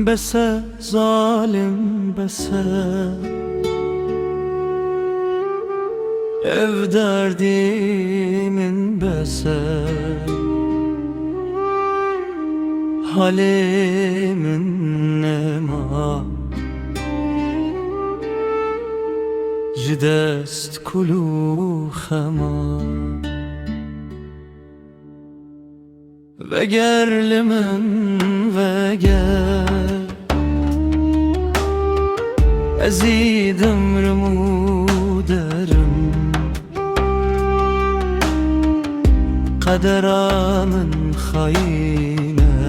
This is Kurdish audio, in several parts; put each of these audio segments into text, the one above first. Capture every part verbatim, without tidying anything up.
Bes e, zalim, bes e. Ev derdê min bes e. Halê min nema ji dest kul û xema. Veger li min, veger. Ez î dimrim û derim. Qedera min xayîn e.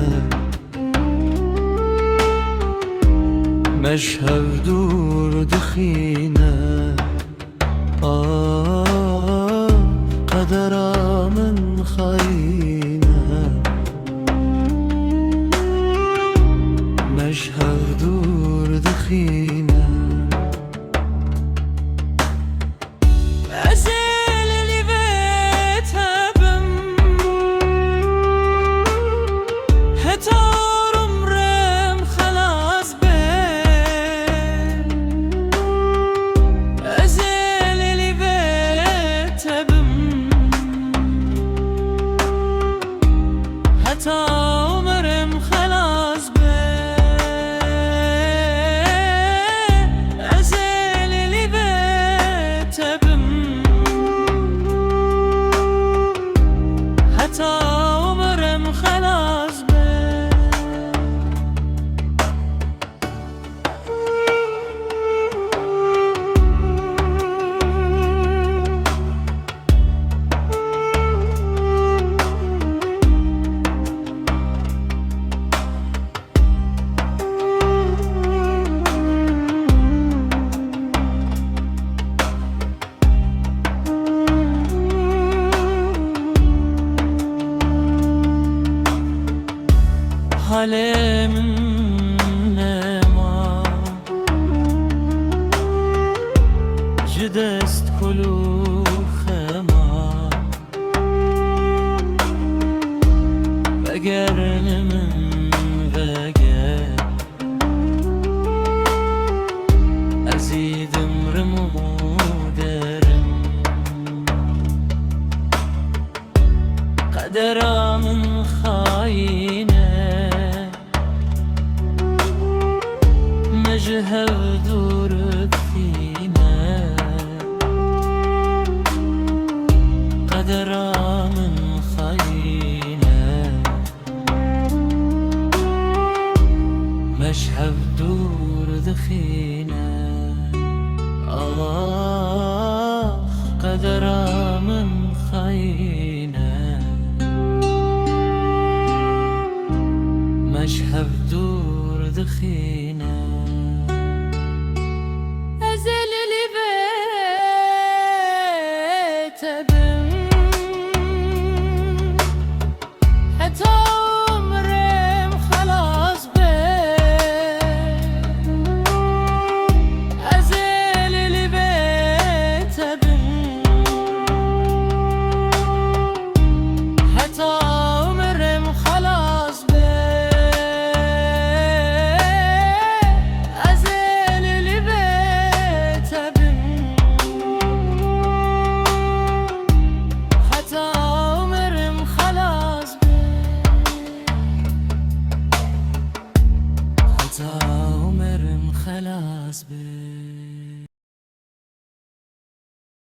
Me ji hev dûr dixîne. Ah, qedera min xayîn e. Me ji hev dûr dixîne. Ez ê li vê tebim, heta umrim xelas be. Ez ê li vê tebim, heta umrim xelas be. Ez ê li vê tebim, heta umrim xelas be. Halê min nema ji dest kul û xema. Veger li min, veger. Ez î dimrim û derim. Qedera min xayîn e. Me ji hev dûr dixîne. Qedera min xayîn e. Me ji hev dûr dixîne. Ax, qedera min xayîn e. Me ji hev dûr dixîne. Ez ê li vê tebim, heta umrim xelas be. Ez ê li vê tebim, heta umrim xelas be. Ez ê li vê tebim, heta umrim xelas be. Heta umrim xelas be.